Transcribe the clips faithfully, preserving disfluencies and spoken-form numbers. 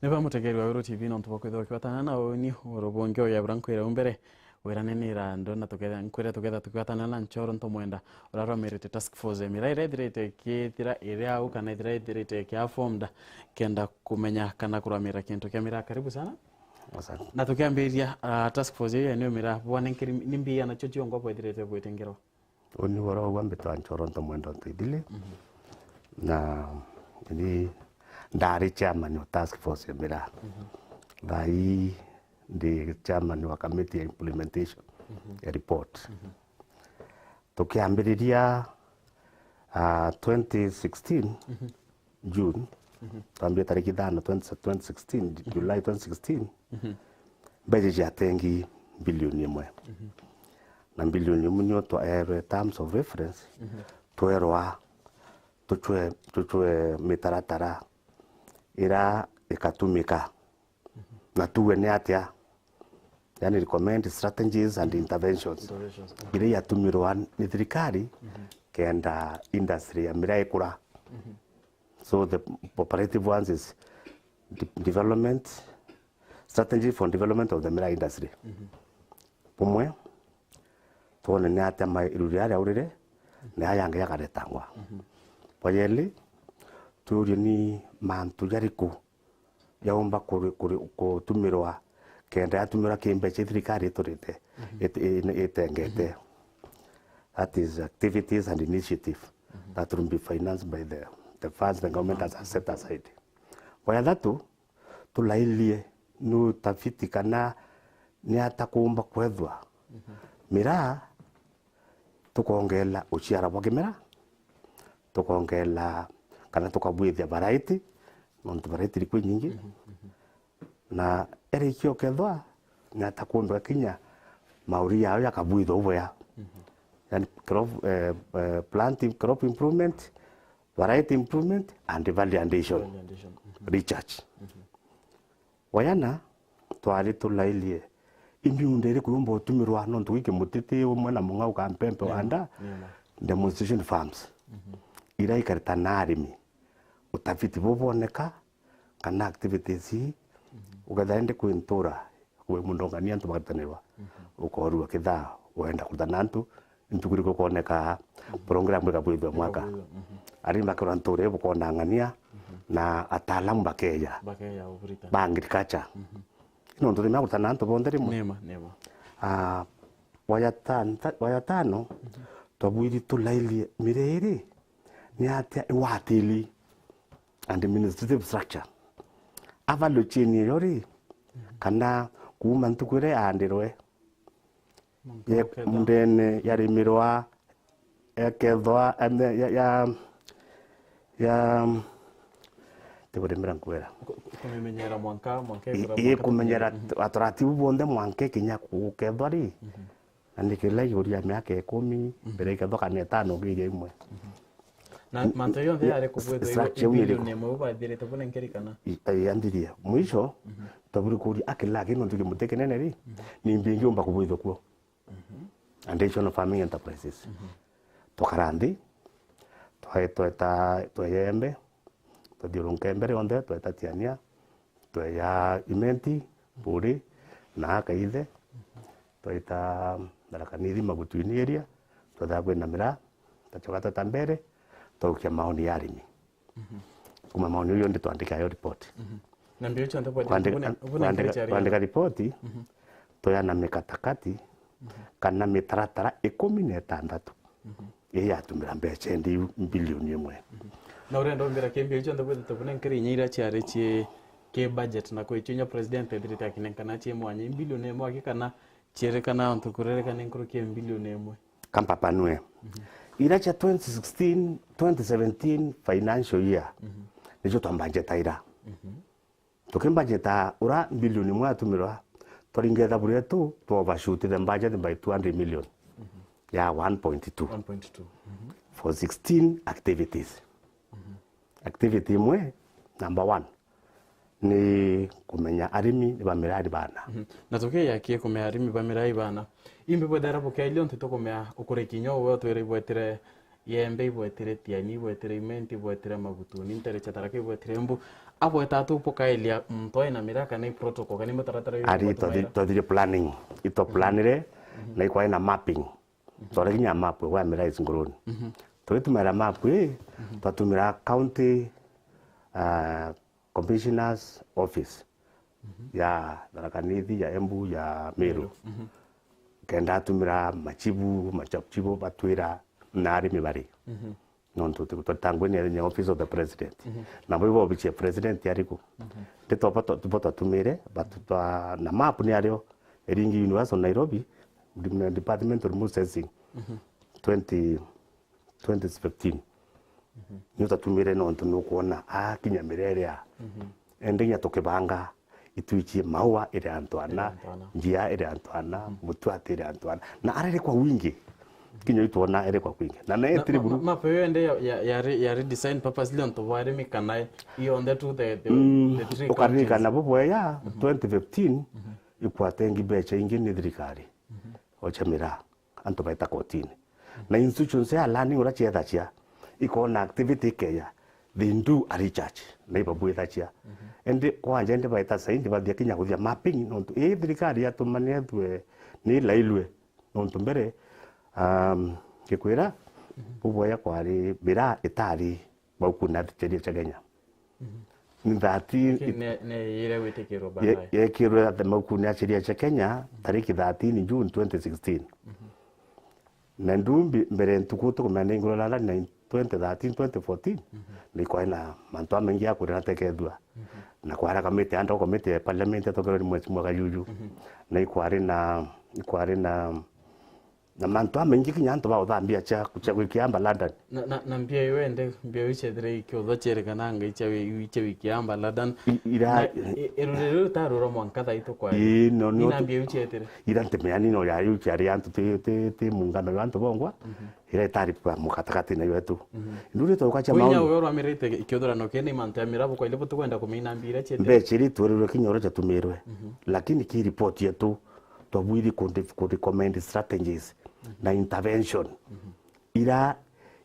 Ni ba mutegeri wa Weru T V, nontu bwa kwithirwa ukigwatana na uni uru bungi uya bura nkwira u mbere, wirane ni irando na tuketha, nkwira tuketha tukigwatana na Nchoro Ntomwenda, uria arwamirite task force ya miraa iria ithirite ikithira iri au kana ithira ithirite ikia formed, kenda kumenya kana kurwamira kintu kia miraa. Karibu sana. Asante. Na tukiambiria, ah, task force iu ya ni miraa, bwanenkeri ni mbia nacio ciongwa bwethirite bwitingirwa? Uni bwora ugwa mbitwa Nchoro Ntomwenda Ntoithili. Mhm. Na ni ndari chairman wa task force ya miraa. Mhm. Thaa ii ndi chairman wa committee ya implementation, mhm, ya report. Mhm. Tukiambiriria, ah, twenty sixteen, mhm, June, mhm, twambia tariki ithano, twenty, twenty sixteen, mhm, July twenty sixteen, mhm, mbeca ciatengi bilioni imwe. Mhm. Na bilioni imwe nio twaerwe terms of reference, mhm, twerwa tucwe, tucwe mitaratara ira ikatumika. Mhm. Na tuwe ni atia? Yani, recommend strategies and interventions. Interventions. Mhm. Iria yatumirwa ni thirikari, mhm, kenda industry ya miraa ikura. Mhm. So the operative ones is de-, development, strategy for development of the miraa industry. Mhm. Bumwe, twone ni atia mairu riria riaurire, na aya yangi yakaretangwa. Mhm. Bwa yeli, tuurie ni mantu jariku yaumba kuri-, kuri-, kutumirwa kenda yatumirwa ki mbeca thirikari iturite, mhm, it-, i-, itengete. Mhm. That is activities and initiative, mhm, that will be financed by the, the funds the government has set aside. Bwa ya thatu, tulairie ni utafiti kana ni ata kuumba kwethwa, mhm, miraa tukongeela uciara bwa kimera, tukongeela kana tukabwithia variety, nontu variety iri kwi nyingi. Mhm, mhm. Na erikio kethwa ni ata kuumbika kinya mauri yao yakabwithwa ubwea. Mhm. Yani crop, eh, eh, plant, crop improvement, variety improvement and value addition. Value addition. Mhm. Research. Mhm. Wayana, twari tulairie, i miunda iriku yumba utumirwa nontu gwi kimutiti umwe na mung'au ka mpempe wa nda, demonstration farms, mhm, iria ikarita na arimi utafiti buboneka, kana activities ii, mhm, ukethira indi kwi ntura, kwi mundongania antu bakaritanirwa, mhm, ukorua kithaa wenda kurutana antu, ntuku iriku ikoneka program ikabwithua mwaka. Ikabwithua, mhm. Arimi bakirwa ntura iu bukona ng'ania, mhm, na ataalamu bakeja. Bakeja uburitani. Ba agriculture. Mhm. Nontu ni mea kurutana antu bonthe rimwe. Nima, nima. Ah, wa ya tan-, wa ya tano, mhm, twabwiri tulairie miraa iri ni atia iwatili administrative structure. A value chain iyo ri, mhm, kana kuuma ntuku iria yaandirwe, ye mundene yarimirwa, ekethwa, em, ya, ya, ya, tigurimira nkwira. Ku-, ku-, kumimenyera mwanka, mwanka I-, ikumenyera, mhm, ataratibu bonthe mwanka ikinya gukethwa ri, mhm, na ni kila ikuria miaka ikumi, mhm, mbere ikethwa kana itano nginya imwe. Mhm. Na mantu yonthe yari kubwithwa structure iu ni iriku? Bilioni imwe ubathirite bune nkeri kana? I-, i-, andirie. Mwisho, mhm, twaburi kuria akila aki nontu kimuti kinene ri, mhm, ni mbingi umba kubwithwa kuo. Mhm. Additional farming enterprises. Mhm. Tukara nthi, twa-, tweta, tweya embe, twathiurunka embe rionthe, tweta Tiania, tweya Imenti, Buri, na Kaithe, tweta Tharaka Nithi, Magutwini area, twethaga kwina miraa, twacoka tweta mbere, twaukia maoni ya arimi. Mhm. Kuma maoni uyu ndi twandika yo report. Mhm. Na mbio cionthe bwa Kwandika, bune, bune kwandika, encourage arimi. Kwandika report, mhm, tweyana mikatakati, mhm, kana mitaratara ikumi na itandatu. Mhm. Ii yatumira mbeca indi iu mbilioni imwe. Mhm. Na urenda umbira ki mbio cionthe bwithite bune nkiri inya iria ciari cie ki budget na kwi cio inya president ethirite akinenkana cie mwanya i mbilioni imwe aki kana cieri kana antu kurerekana nkuruki ya mbilioni imwe? Kampapanue. Mhm. Ira cia twenty sixteen, twenty seventeen financial year, mhm, nicio twambanjetaira. Mhm. Tukimbanjeta ura mbilioni imwe yatumirwa, twaringa ithabu rietu, twa overshoot the budget by two hundred million. Mhm. Ya one point two. One point two. Mhm. For sixteen activities. Mhm. Activity imwe, number one, ni kumenya arimi ni ba miraa ni baana. Mhm. Na tukiyakie kumenya arimi ba miraa ni baana, imbi bwethera bukiairia untu tukumenya ukuriki inya uwe utwire ibwetire Yembe ibwetire Tianyi, ibwetire Imenti, ibwetire Magutuni, ntere cia Tharaka ibwetire Embu. Abweta atu bukaelia muntu aina miraa kana i protocol, kana i mutaratara juri Ari, bwa twathi-, tumaira? Twathire planning. Itwa planire, na ikwae na mapping. Twari kinya map ya miraa is nguruni. Tugitumaira map ii, twatumira county, ah, commissioner's office ya Tharaka Nithi, ya Embu, ya Meru. Kenda atumira machibu, machibu batwira na arimi bari. Nontu tu-, twatangwe ni, ni office of the president. Nabo ibo obichi ya president ariku. Ndi tobo twa-, tubo twatumire, but twa-, na map ni ario, Iringi University of Nairobi, Department of Remote Sensing, twenty, twenty fifteen. Nio twatumire nontu nukwona, ah, kinya miraa iria. Ende kinya tukibanga, itwichie maua iri antu ana, Iri antu ana. Njia iri antu ana, mutwati iri antu ana. Na arere kwa wingi. Kinya itwona ere kwa wingi. Na naye Na tiri ma-, buru. ma-, map iyo ende ya, ya, ya re-, ya redesign purposely onto bwa arimi kana yonthe tu the, the, Mm, the three ukaririkana counties? Bo bweya, twenty fifteen, ikwatengi mbecha ingi ni thirikari. Ocha miraa. Antu baita kotini. Na institutions cia learning uria ciethacia, ikona activity ikeya, they do a research, na ibabwithacia. Indi kwanja indi baita saindi bathia kinya kuthia mapping, nontu ii thirikari yatumanithue ni ilailue. Nontu mbere, um, ngikwira, bubwaya kwari miraa itari maukuni ya sheria cia Kenya. Ni thirteen Lakini ne-, ne-, ire gwitikirwa ye-, baadaye. Yekirwe athe maukuni ya sheria cia Kenya, tariki thirteen June twenty sixteen. Na ndu mbi-, mbere ntuku tukumenya ni ngurwa lala na twenty thirteen, twenty fourteen, ni kwai na mantu amaingi ya kuria natekethua. Na kwara kamiti ya ndo, kamiti ya parliament yatokerwe ni Mheshimiwa Kajuju. Na ikwari na, ikwari na Na mantu amaingi kinya antu ba uthambia cia, cia gwikia amba London. Na, na, na mbia iu ende, mbia iu ciethire ikiuthwa cierekana ngai cia wi-, cia wikia amba London. I-, ira- Na i-, irure riu tarura mwanka thaa itu kwa Ii, no, ni no, na tu- mbia iu cietire. Ira ntimeani no ya iu ciari antu ti, ti, ti mungano ya antu bongwa. Ira itari kwa mukatakati na yetu. Ndu ri tauka cia Kwinya maoni. Uwe urwamirite ikiuthurano kene mantu ya mirabu kwa ile butukwenda kumina mbia ira cietire. Mbeca iri turirwe kinya uria ciatumirwe. Lakini ki report yetu, twabwiri ku de-, ku recommend strategies na intervention ira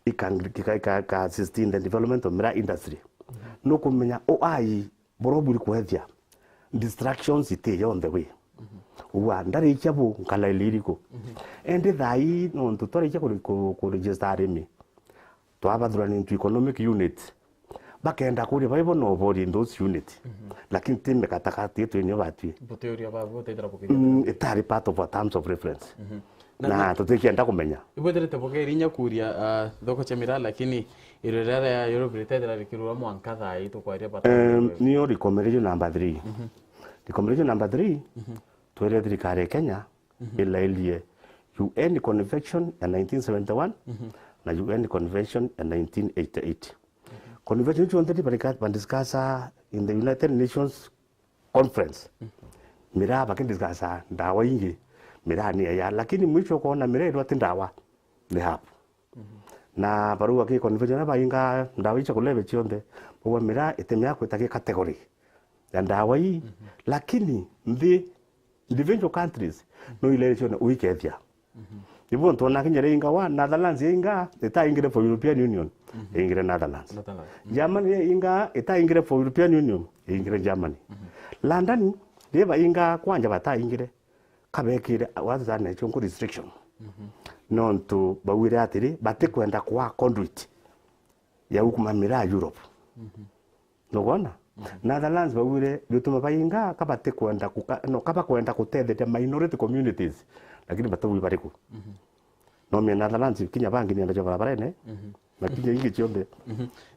ika, ika, ika, ika assist in the development of miraa industry. Nukumenya uai buria buri kwethia distractions iti on the way. Ugwa ndarikia bu nkalaili iriku. Indi thaa ii nontu twarikia ku, ku, ku register arimi, twabathurania into economic unit. Bakenda kuria baibo no borie in those unit. Lakini ti mikatakati yetu inio batwi. Butiuria babu, butethira bukinya. Mm, itari part of our terms of reference. Na, na tutikienda kumenya. Ibwethirite bukerinya kuria, ah, thoko cia miraa, lakini irore ria Europe ritethira rikirura mwanka thaa ii tukwaria bata. Em, niyo recommendation number three. Recommendation number three, twere thirikari ya Kenya ilairie U N Convention ya nineteen seventy-one na U N Convention ya nineteen eighty-eight. Convention icio nthe barika-, badiscussa in the United Nations Conference. Miraa bakidiscussa ndawa ingi, miraa ni ya, lakini mwisho ukoona miraa irwa ti ndawa, ni hapo. Na barua ki convention na bainga ndawa icio kulebe cionthe, bauga miraa itemea kwita ki category ya ndawa ii, lakini nthi individual countries no ileere cione uikethia. Ibu ntona kinya ri inga wa Netherlands ya inga itaingire for European Union, ingire Netherlands. Netherlands. Germany ya inga itaingire for European Union, ingire Germany. London, ri ba inga kwanja bataingire, kabekire, what is that nation called, restriction. Nontu bauire atiri, batikwenda kwa conduit ya ukuma miraa Europe. Nukwona? Netherlands bauire, gituma bainga, kabatikwenda kuka-, no, kabakwenda kutetheria minority communities, lakini bataui bariku. No mia Netherlands, kinya bangi nienda cio barabarene, na kinya ingi cionthe.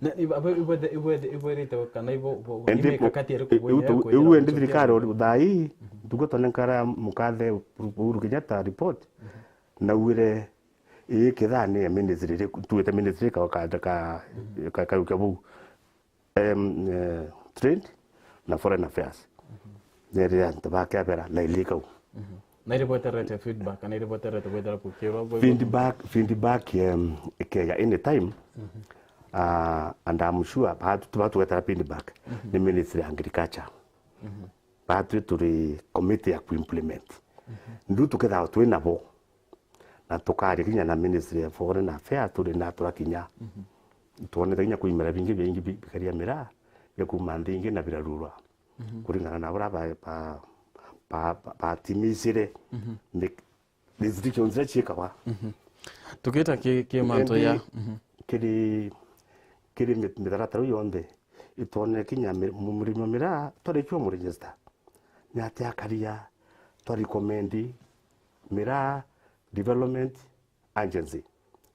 Na iba-, iba-, ibwethe-, ibwethe-, ibwerite kana ibo, bo, ni Indi mikakati iriku iu bwina tu-, ya kwithira iu indi gucokia thirikari antu? Thaa ii, ntugo twanenkara mukathe Uhuru Kenyatta report, na uire ii kithani ya ministry iriku, tuite ministry ka, ka, ka, ka, ka, ka buu. Em, eh, Trade na Foreign Affairs. Nere antu bakebera laili kau. Na iribweterete feedback, na iribweterete gwethera kukirwa bwe- Feedback, feedback, em, ikeya anytime. Ah, and I'm sure batu, batu gwetera feedback ni Ministry ya Agriculture. Batu turi committee ya kuimplement. Ndu tukethagwa twi nabo. Na tukaria kinya na Ministry of Foreign Affairs, turi na turakinya. Mhm. Twonete kinya kwimera bingi bingi bi-, bikaria miraa, bia kuuma nthi ingi na birarurwa. Mhm. Kuringana na buria ba, ba, ba, ba, batimicire. Mhm. Ni restrictions iria ciikagwa. Mhm. Tukita ki, ki mantu ya, mhm, kiri, kiri mit-, mitaratara iu yonthe, itwonere kinya mi-, mu-, murimi wa miraa, twarikio mu register. Ni atia akaria, twa recommend Miraa Development Agency,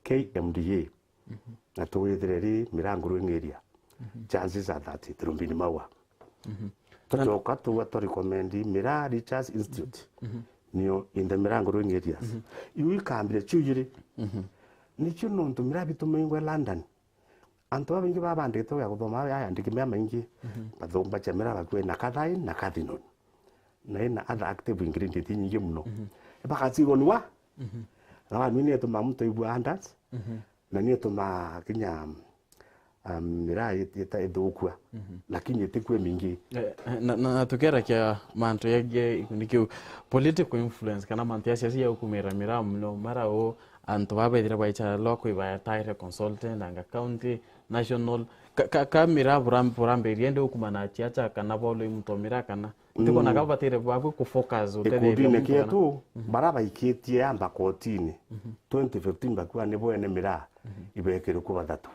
K M D A. Mhm. Na tuwithire ri miraa Ngurueni area. Mhm. Chances are that it will be in Maua. Mhm. Twacoka tuga twa recommend Miraa Research Institute. Mhm. Nio in the miraa Ngurueni areas. Mhm. Iu ikambire ciu ijiri. Mhm. Nicio nontu miraa bitumaingwe London. Antu babaingi baba bandikitwe gia kuthoma, aya andiki mea maingi. Mhm. Bathumba cia miraa bakue na Cathain na Cathinon. Na ina other active ingredient inyingi muno. Mhm. Bakacirwa ni wa? Mhm. Na wanu ni itumaa muntu aigua others. Mhm. Na ni itumaa kinya, um, miraa it-, ita-, ithukua. Mhm. Lakini itikue mingi. Eh, eh, na, na, na tukerakia mantu yegie gikundi kiu, political influence kana mantu ya siasa ya gukumira miraa muno, mara u antu baba bethira baichara lwa kwibaya taire consultant, anga county, national, ka, ka, ka miraa buram-, burambiria indi gukumana na siasa kana bolo imutomira kana Ntikona ka batire babwe ku focus utethia ikundine muntu kana kietu, mhm, bara baikitie yamba kotini, mhm, twenty fifteen bakiuga ni bwene miraa, mhm, ibekirwe ku bathatu.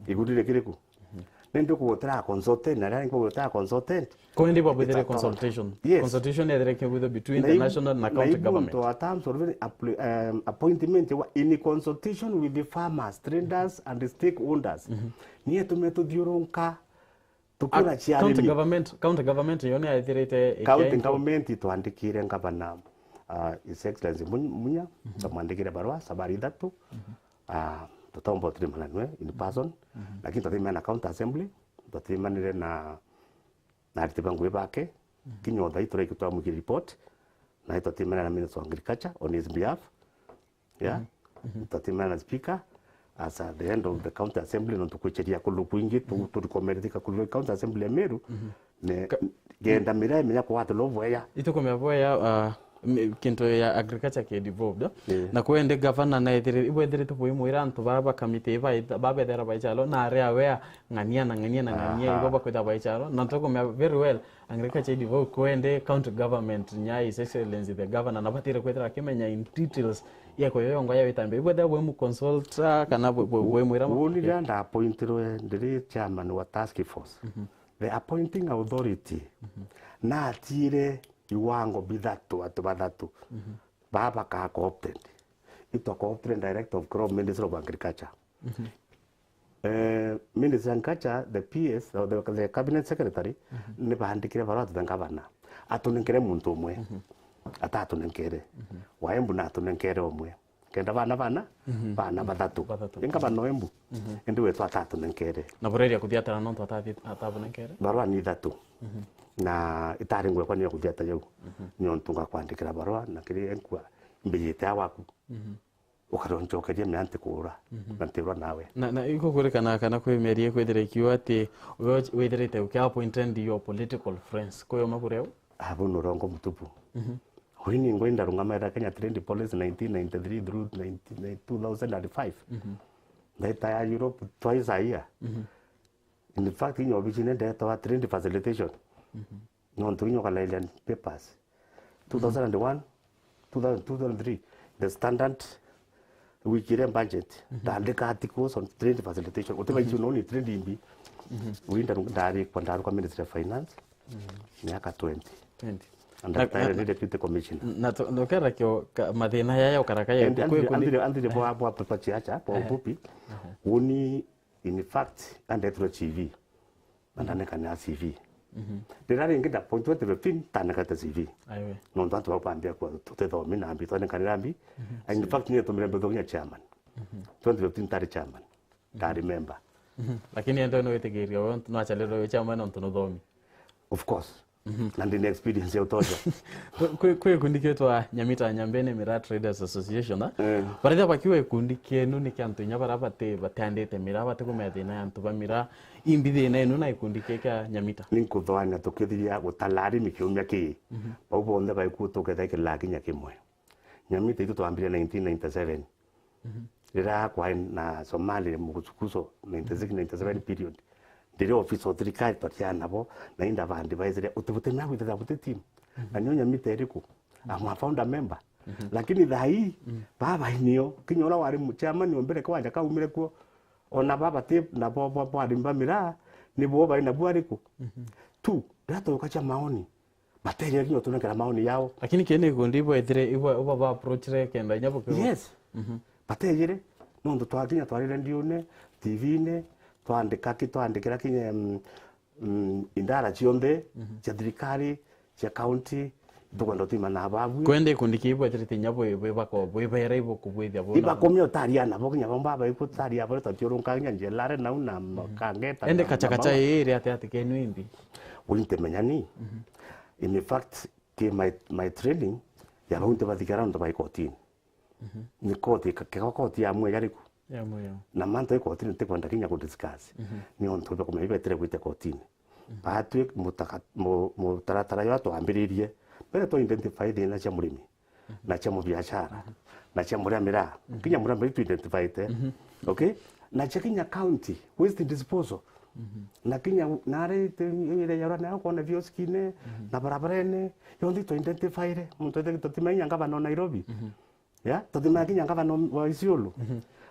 Ikundine kiriku? Mhm. Nindi kugutira consultant, na riria nkuguta consultant, kwendi babwithire it's a consultation. Yes. Consultation ethire kibwitho between the national na county government. Na ibu ntu wa terms of appli-, um, appointment wa in consultation with the farmers, traders and stakeholders. Mhm. Niye tume tuthiurunka Tukira cia arimi. County government, county government yo ni yaithirite ikiaintwo. County government itwandikire ngavana, uh, His Excellency Muny-, Munya, mhm, twamwandikire barua sabari ithatu. Mhm. Uh, tutaumba utirimana nwe in person, mhm, lakini twatirimana na county assembly, twatirimanire na, na ariti ba ngugi bake, mhm, kinya uthai turaiki twamwikia report, na twatirimanire na Minister of Agriculture on his behalf. Yeah? Mhm. Mhm. Twatimana na speaker, as at the end of the county assembly, nontu kwicheria kulu kwingi, tu-, mhm, tu recommend thika kulu county assembly ya Meru, mhm, ne, ka-, genda miraa imenya kugwatirwa bwega. Itukumenya bwega, uh, mi-, kintu ya agriculture ki devolved, eh? Yeah. Na kwendi governor na ethiri, ibwethirite bwimwira antu baba ba committee ba, babethera baicharo, na ari aware, ng'ania na ng'ania na ng'ania, aha, ibo bakwitha baicharo, na tukumenya very well, Agriculture devolved kwendi county government, nya His Excellency the governor, na batire kwithira akimenya in details ya kuyoyongwa ya witambi. Ibwethira bwi mu consulta kana bwi, bwi, bwi mwira ma-, uni riria ndaappointirwe ndiri chairman wa task force, mhm, the appointing authority, mhm, naatire iwango bithatu, antu bathatu, mhm, baba baka co-opted. Itwa co-opted director of crop, Ministry of Agriculture. Mhm. Eh, Minister Nkacha, the P S, or the, the cabinet secretary, mhm, ni baandikire barua to the governor. Atunenkere muntu umwe. Mhm. Atatunenkere. Mhm. Wa Embu na atunenkere umwe. Kenda bana bana, mhm, bana bathatu. Bathatu. Inga bana Embu. Mhm. Indi wetu atatunenkere. Na bureria kuthiatara nontu atathi-, atabunenkere? Barua ni ithatu. Mhm. Na itari ngwekwa ni ya kuthiata jau. Mhm. Ni ontu ngakwandikira barua, na kiri enkwa mbijite awaku. Mhm. Ukaronchokeria mea ntikura, mhm, na ntirwa nawe. Na, na ikukurikana kana kwi mieri ikwithira ikiuga ati we withirite uki appointed your political friends. Kwi uma kuria u? Abu ni urongo mutupu. Mhm. Ui ni ngwe ndarungama ira Kenya Trade Policy nineteen ninety-three through nineteen, two thousand and five. Mhm. Ndaita ya Europe twice a year. Mhm. In fact, inya obicine ndetawa trade facilitation. Mhm. Nontu inya ukalairia papers. Mhm. Two thousand and one, two thousand, two thousand three, the standard week ire budget, mhm, ndandika articles on trade facilitation. Uti baichu, mhm, no ni trade imbi. Mhm. Winda ndarikwa ndaruka Ministry of Finance. Mhm. Miaka twenty. Twenty. And na, after na, ni deputy commissioner. Na to, no kera kio ka, mathina yaya ukaraka ya. And, and, and, and, and, bwa, bwa, bwa chiacha, bwa, ehe, ubupi. Ehe. Uni In fact, andetirwe C V. Na, mhm, ndanekanira C V. Mhm. Riria ringi nda point twenty fifteen, ndanekete C V. Aiwe. Nontu antu bau bambia kwa tutithomi na mbi, twanekanira mbi. Mhm. And in fact, ni etumire mbithwa kinya chairman. Mhm. Twenty fifteen ntari chairman. Ndari, mhm, member. Mhm. Lakini ende no witikiria we, no acharirwe we chairman nontu nuthomi. Of course. Mhm. Na ndina experience ya utoja. Kwi, kwi, kwi gikundi kietwa Nyamita Nyambene Miraa Traders Association, a? Eh. Barithia bakiuga gikundi kienu ni kia antu inya baria bati, batiandite miraa, batikumenya thina ya antu ba miraa. Imbi thina enu na gikundi kii kia Nyamita? Ni nkuthwania tukithiria gutala arimi kiumia kii. Mhm. Bau bonthe baikuo tukethekirira kinya kimwe. Nyamita itu twambirie nineteen ninety-seven. Riria kwai na Somali mukusukuso, ninety-six ninety-seven period. Ndiri ofisa o thirikari twatiana nabo, na inda ba advisor, uti buti mea gwitha buti team. Na nio Nyamita iriku? I'm a founder member. Lakini thaa ii, baba inio, kinya ura wari mu-, chairman o mbere kwanja kaumire kuo, ona baba ti na bo, bo, bo arimi ba miraa, ni bo bari nabu ariku? Tu, riria twauka cha maoni, batenyere kinya utunengera maoni yao. Lakini kii ni ikundi ibwethire, ibwa, ibwa ba approachire kenda inya bukiu. Yes. Batejire, nontu twakinya twarire ndiune, T V-ini, twandika ki, twandikira kinya, mm, mm, indara cionthe cia thirikari, cia county, tukwenda utima na babwi. Kwende ikundi kii ibwethirite inya bwi, bwi bako, bwi bera ibukubwithia bo. Ibakumia utaria nabo, kinya bo baba ikutaria bo, tatiurunka kinya njelare nau na makangeta. Ende na kachakacha mabao. Ii iri ati ati kenu imbi? Ui ntimenya ni. In fact, ki my, my training, ya bau ntibathikara nontu bai kotini. Ni koti, ka-, kega koti ya mwe yariku? Ya mwe, ya. Na mantu ya kotini ntikwenda kinya ku discuss. Ni ontu bwa kumenya ibetire gwite kotini. Batwi mutaka-, mu-, mutaratara jwa twambiririe, mbere twa identify thina cia murimi, na cia mubiashara, na cia muria miraa. Kinya muria miraa tu identify te. Okay? Na cia kinya county, waste disposal. Na kinya u-, nari te-, ire ya urane au kona vioskine, na barabarene, yonthe tu identify re. Muntu ete tutimenya ngavana o Nairobi. Ya, tutimenya kinya ngavana wa Isiolo.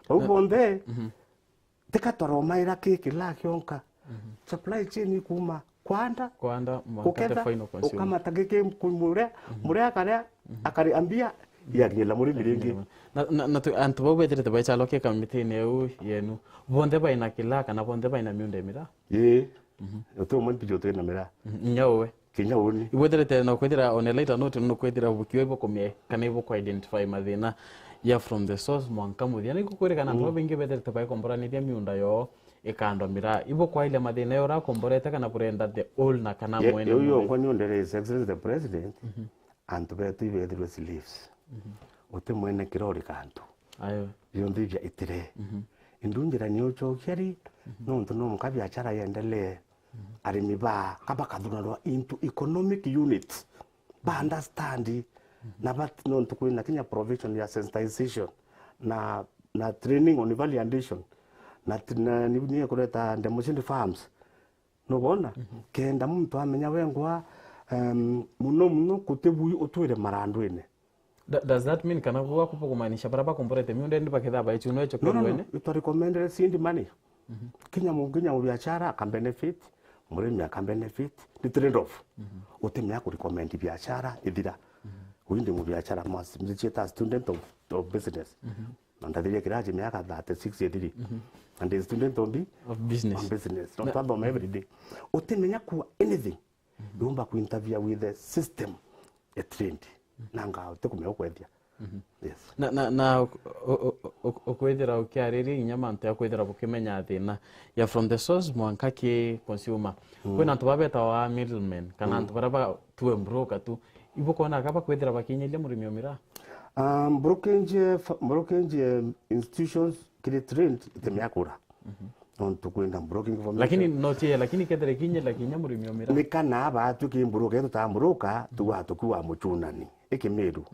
Bau bonthe, tika twaromaira ki kila kionka. Supply chain ikuma kwanda, kwanda, mwanka the kuketha, final consumer. Ukamata giki muria, muria akaria, akari ambia, yakinyira murimi ringi. Na, na, na tu, antu bau bethirite baicalokia kamitine iu yenu, bonthe baina kila kana bonthe baina miunda ya miraa? Ii. Uti umwe mpiji uti na miraa. Inya uwe. Kinya uni. Ibwethirite no kwithira on a lighter note, no kwithira bukiwa ibukumie kana ibuku identify mathina ya from the source mwanka muthia. Ni kukwirikana antu babaingi bethirite baikomboraniria miunda yoo ikandwa miraa. Ibukwailia mathina yoo urakomborete kana burenda the owner kana mwene. Uyu ngwa ni undere His Excellency the President. Antu betu ibethirwe slaves. Uti mwene kirori kantu. Ayo. Yonthe ibia itire. Indu njira ni ucokia ri, nontu no muka biashara yendelee. Arimi ba, ka bakathunanwa into economic units. Ba understand. Na bat-, nontu kwina kinya provision ya sensitization na, na training on value addition. Na t-, na ni, ni kureta demonstration farms. Nubona? Kenda muntu amenya wengwa, em, muno muno kuti bui utwire marandwine. Da-, does that mean kana gwaku bukumaanisha baria bakomborete miunda indi bakethaa baichunwa icho? No, no, no. Kirwene? It recommended seed money. Kinya mu-, kinya mubiashara aka benefit, murimi aka benefit, ni trade off. Utimenya ku recommend biashara ithira. Uyu ndi mubiashara mas-, mbichita student of, of business. Na ndathirie kiraji miaka thirty-six ithiri. And a student of bi-, of business. Of business. No, twathoma every day. Utimenya ku anything. Ndumba ku interfere with the system ya trade. Nanga utikumenya ukwethia. Yes. Na, na, na u-, u-, u-, u-, ukwithira ukiariria inya mantu ya kwithira bukimenya thina ya from the source mwanka ki consumer. Kwina antu babetawa middlemen, kana antu baria ba tue broker tu. Ibukwona ka bakwithira bakinyiria murimi o miraa? Um, brokerage, fa-, brokerage, um, institutions kiri trade itimea kura. Nontu kwina broking information. Lakini no tie, lakini kethira kinya, lakini murimi o miraa. Ni kana batwi ki broker, tuta broker, tuga tukiwa muchunani. Iki miru.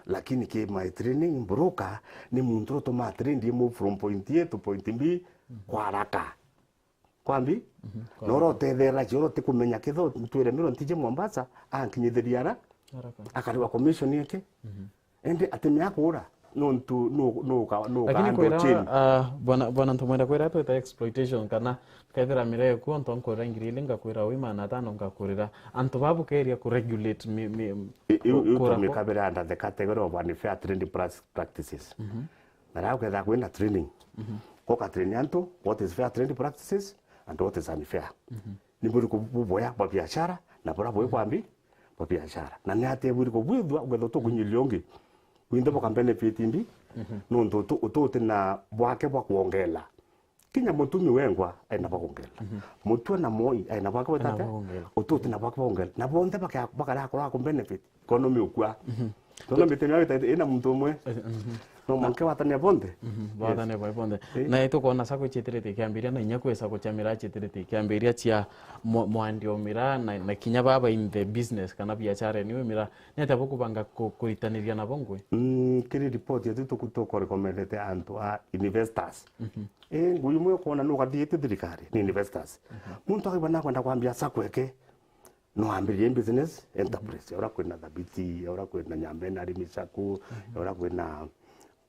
Lakini ki my training broker ni muntu utuma trade move from point A to point B kwa haraka. Kwambi? No ro tethera chiro tikumenya kitho twire miro ntije Mombasa, ankinyithiria ara, haraka. Akariwa commission yake. Indi atimea kura, nontu nu-, nuka-, nuka. Lakini andũ kwira, chini. Ah, bwana, bwana, ntumwenda kwira twita exploitation kana kethira mire kuo ntonkurira ngiri ili ngakwira wi maana atano ngakurira. Antu babukeria ku regulate mi, mi, I-, iu, iu kura kwa tumikabira under the category of unfair trade prac-, practices. Na riria ukethira kwina training, uka train antu what is fair trade practices and what is unfair. Ni buriku buboya bwa biashara na buria bui bwambi bwa biashara. Na ni atia buriku bwithua ukethira tukunyiria ungi? Winthe buka benefit mbi, nontu utu, utu uti na bwake bwa kwongela. Kinya mutumi wengwa aina bwa kwongela. Mutwe na moi aina bwake bwa tate, bwa kwongela. Utu uti na bwake bwa kwongela. Na bonthe baka-, bakara kura ku benefit. Economy ukua. Tona miti miao ita-, ina muntu umwe. Eh, mhm. No mwanka watania bonthe. Mhm, watania bonthe. Eh. Na itukwona sacco ciitiritie ikiambiria na inya kwi sacco cia miraa ciitiritie ikiambiria cia mwa-, mwandi o miraa na, na kinya baba in the business kana biachara ni miraa. Ni atia bukubanga ku-, kuritaniria nabo ngui? Mm, kiri report yetu tuku-, tukurecommendete antu a investors. Mhm. Eh, ngui imwe ukwona nukathii ti thirikari, ni investors. Mhm. Muntu akaigua nakwenda kwambia sacco eke, no ambiririe business enterprise, ya uria kwina Thabiti, ya uria kwina Nyambene Arimi Sacco, ya uria kwina,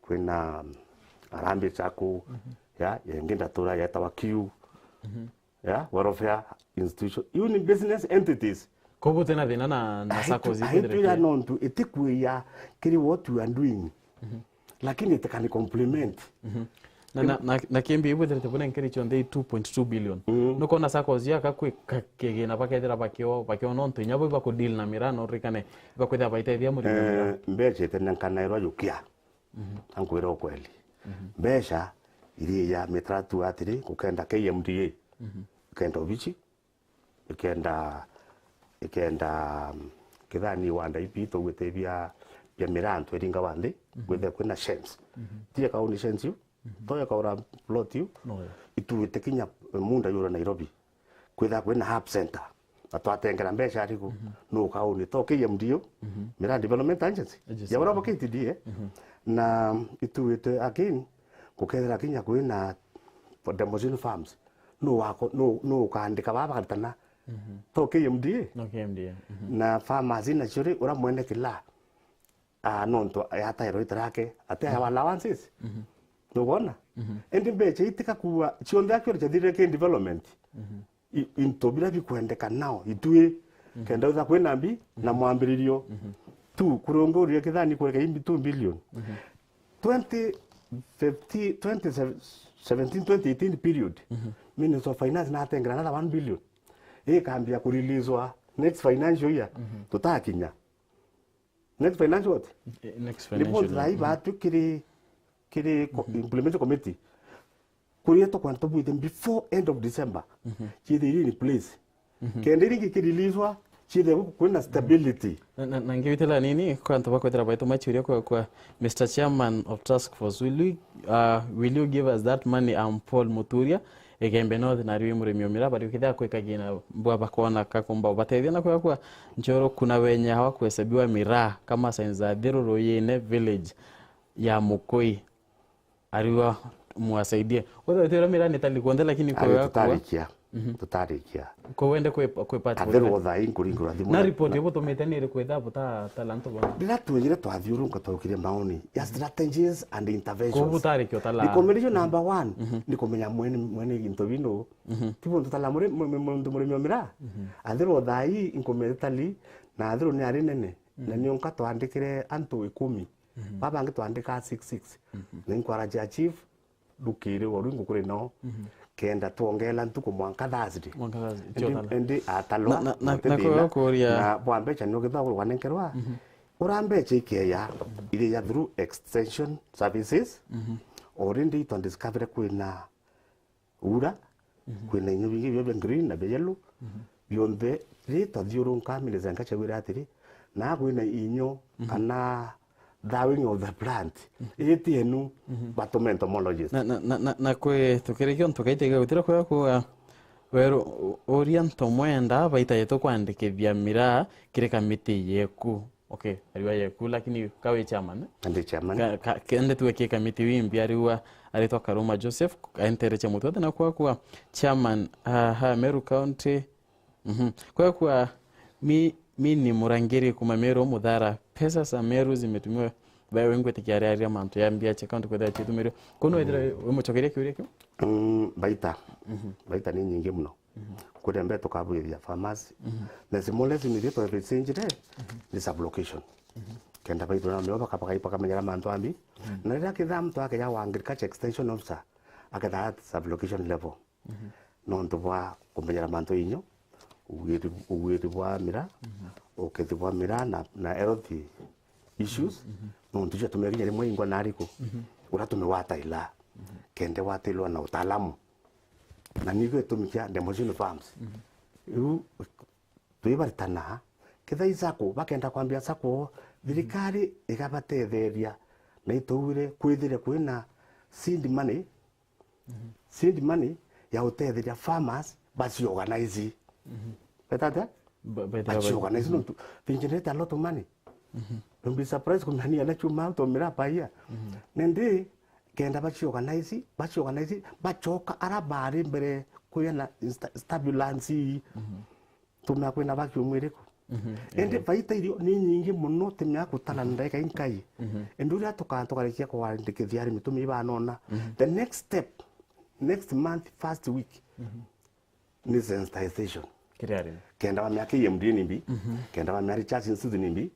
kwina Harambee Sacco, ya, ya ingi ndatura yetawa Q, ya, Welfare Institution. Iu ni business entities. Koguo gutina thina na, na sacco. Haitu ya nontu itikwia kiri what you are doing. Lakini it can complement. Mhm. Na, na, na, na kiambi ibwithirite buna nkiri cionthe i two point two billion. Mm. Nukona saccos jaka kwi ka-, kigina bakethira bakio, bakio nontu inya bo ibakudeal na miraa no rikane, ibakwithira baitethia murimi wa miraa. Eh, mbeca itenenkanairwa jukia. Mhm. Ankwira ukweli. Mhm. Mbeca iria ya mitaratu atiri, gukenda K M D A, mhm, ikenda obici, ikenda, ikenda, mm, kithani wanda ibi tugwite bia, bia miraa antu iringa wa nthi, mhm, gwithe kwina shens. Mhm. Tie kauni shens yu, mhm, toya kaura plot yu, no, yeah, ituite kinya munda yura Nairobi. Kwitha kwina hub center. Na twatengera mbeca ariku, mhm, no kauni to K M D A, mhm, Miraa Development Agency. Agency. Ya urabo K T D A. Mhm. Na ituite again, gukethira kinya kwina demolition farms. No wako, no, no ukaandika baba bakaritana. Mhm. To K M D A. No K M D A. Mhm. Na farmers nacio ri, uria mwene kila, ah, nontu yatairwo itarake, ati ahewa, mhm, allowances. Mhm. Nugona? Mhm. Indi mbeca itika kuwa, cionthe akio chathirire ki development. Mhm. I-, into bira bikwendeka nao, itui, mhm, kenda utha kwina mbi, na, mhm, mwambiririo. Mhm. Tu, kurunguria kithani kureka imbi two billion. Mhm. Twenty fifteen, twenty seventeen, twenty eighteen period, mhm, Minister of Finance natengera another one billion. Ikambia kureleasewa next financial year, mhm, tutakinya. Next financial what? Eh, next financial year. Report thaa ii, mhm, batu kiri, kiri co-, mhm, implementation committee. Kuria tukwenda tubwite before end of December. Mhm. Ciithire in place. Mhm. Kenda iringi kireleasewa, ciithire kwina stability. Na, na, na ngibitila nini, kwa antu bakwetera baitu machiuria kwa, kwa Mister Chairman of Task Force, will you, uh, will you give us that money? I'm Paul Muturia, Igembe North, na riu murimi o miraa, bari ukithia kwikagia na bwa bakona kakumba ubatethia na kwa, kwa nchoro kuna wenye hawakuhesabiwa miraa kama signs za Thiru Ruyine village ya Mukui. Ariwa mwasaidie. Wethe wetera miraa ni tali kuonthe, lakini kwa, tutarikia. Mhm. Tutarikia. Kwa wende kwe, kwe part. Atheru otha inkuringura thimu. Na report yo butumite ni iriku etha buta talent bona? Ndira twejire twathiurunka twaukire maoni ya, mhm, strategies and interventions. Kwa butarikia utala. Recommendation number one, mhm, ni kumenya mwene, mwene into bino. Mhm. Ti buntu tala muri, mu-, mu-, muntu murimi o miraa. Mhm. Atheru otha inkumete tali, na atheru ni ari nene. Na, mhm, nionka twandikire antu ikumi. Mhm. Baba bangi twandika six six. Mhm. Na inkwaraja chief, ndukiri o ringu kuri no. Mhm. Kenda twongela ntuku mwanka Thursday. Mwanka Thursday, endi, tio thana. Endi atalo, na, na, na, na thina. Kuria. Na bwa mbeca ni ukithagurwa nenkerwa. Mhm. Ura mbeca ikeya, mhm, iria ya through extension services. Mhm. Already twa discover kwina ura, mhm, kwina inyo bingi bia, bia green na bia yellow, mhm, bionthe ri twathiurunka minister nkachagwira atiri, na kwina inyo, mhm, kana thawing of the plant, mhm, iti enu, mhm, batume entomologist. Na, na, na, na, na kwi tukirikia untu kaitega gutira kwega kuga weru, u-, uria ntomwenda baita yetu kwandikithia miraa kiri kamiti yeku. Okay, ariwa yeku, lakini kawi chairman, eh? Ndi chairman. Ka, ka, kende tuwe ki kamiti wimbi ariwa, aritwa Karuma Joseph, aentereche mutwe na kwa kwa chairman, ah, ha Meru County. Mhm. Kwa kwa mi, mi ni murangiri kuma Meru Muthara. Pesa za Meru zimetumiwa, bae wengwetikia ari aria mantu ya mbia cha county kwethira chitumirio. Kono wethira, mhm, wimuchokeria kiuria kiu? Mm, baita. Mhm. Baita ni nyingi muno. Mhm. Kuria mbere tukabwithia farmers. Mhm. Na simulation iria twebicenjire, mhm, ni sublocation. Mhm. Kenda baitu na meo baka-, baka-, bakamenyera mantu ambi. Mhm. Na riria kethira muntu akeja wa agriculture extension officer, aketha at sublocation level. Mhm. Nontu bwa kumenyera mantu inyo, ugwiri, ugwiri bwa mira, mhm, ukethi bwa mira na, na health issues, mhm, nontu cio tumira kinya rimwe ingwa na ariku. Mhm. Uria tumewataila, mhm, kende watailwa na utaalamu. Na nigwe gitumi kia demolition farms. Mhm. Riu twibaritana, kethira i sacco, bakenda kwambia sacco, Thirikari igabatetheria na itwire kwithire kwina seed money, seed money ya gutetheria farmers baciorganize. Betate? Ba-, ba-, ba-, baciorganize, nontu they generate a lot of money. You'll be surprised kumenya ni ana chuma au tomira paia. Nindi kenda baciorganize, baciorganize, bacoka ara bari mbere kwina insta-, stabilize. Tumea kwina vacuum iriku? Indi baita irio ni nyingi mono, timea kutara ndaika inkai. Indi uria tuka-, tukarikia kwandikithia arimi, tumi ibanona. The next step, next month, first week, ni sensitization. Kiri arimi. Kenda bamea K M D A ni mbi, kenda bamea Research Institute ni mbi,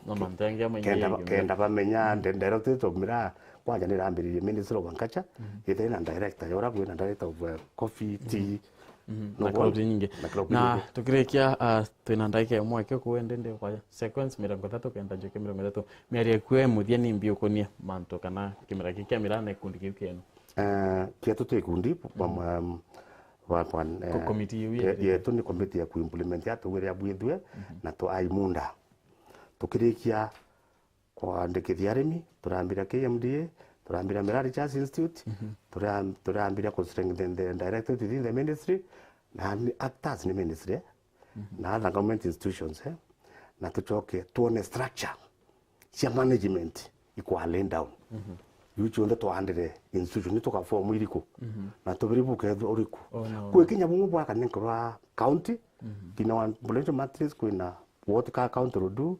no mantu angi amaingi kenda ba-, kenda bamenya nde-, directorate of miraa, kwanja nirambiririe Ministry of Agriculture, ithire na director, ya uria kwina director of, uh, coffee, tea, no na crop nyingi. Na crop nyingi. Na tukirikia, uh, twina ndaika imwe kio kuende ndi kwa sequence mirongo ithatu kenda njuke mirongo ithatu. Miario yaku ya muthia ni mbi ukunie mantu kana kimera kiu kia miraa na ikundi kiu kienu? Eh, kietu twi ikundi, um, wa, wa, eh, ko-, committee iu ye-, yetu ni committee ya kuimplement atugwire abwithue na tu aimunda. Tukirikia kwandikithia arimi, turambira K M D A, turambira Miraa Research Institute, turam-, turambira ku strengthen the directorate within the ministry, na ni actors ni ministry, eh? Na other government institutions, eh? Na tucoke tuone structure cia management ikwa lay down. Iu cionthe twaandire institution, ni tukaform iriku? Na tubiri bukethwa uriku? Kwi kinya bumwe bwa kanenko rwa county, kinya wa provincial matrix, kwina what ka county will do,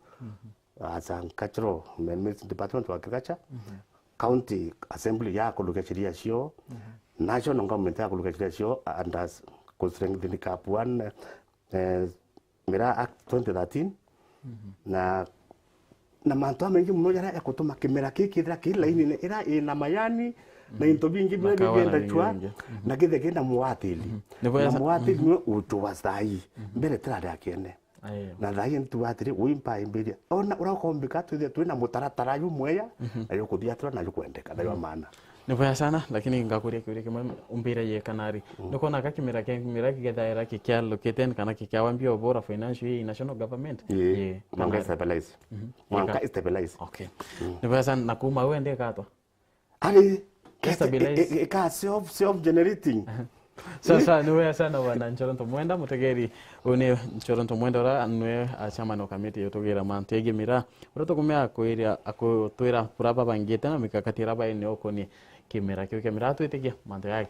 as a cultural, ma-, ma-, department of agriculture, county assembly ya kurukia sheria cio, national government ya kurukia sheria cio, and as ku strengthen cap one, eh, Miraa Act twenty thirteen, na, na mantu jamaingi mono jaria jakutuma kimera kii kithira ki lainine ira ina mayani, na into bingi biria bigienda cua, na kithire kina muatiri. Na muatiri niwe ucuba sai. Mbere tirari akiene. Na thaai ntuga atiri, ui mpaimbiria. Ona uria ukombika, twithie twina mutaratara jumweya, na jukuthia turia na jukwendeka, na jwa maana. Ni bwega sana, lakini ngakuria kiuria kimwe, umbire ye kana ri. Nukwona ka kimera kia, kimera kigethaira kikiallocate kana kikiawa mbia ubura financial year national government? Ii. Mwanka stabilize. Mwanka stabilize. Okay. Ni bwega sana, na kuma wende katwa? Ari, stabilize. Ika self, self generating. Sasa, ni wega sana bwana Nchoronto Mwenda, mutegeri, uyu ni Nchoronto Mwenda, ura niwe, ah, chairman wa kamiti ya utugira mantu yegii miraa. Ura tukumea akwiria, akutwira bura babangite na mikakati ira baine ukuni kimera kiu kia miraa, twitikia mantu yake.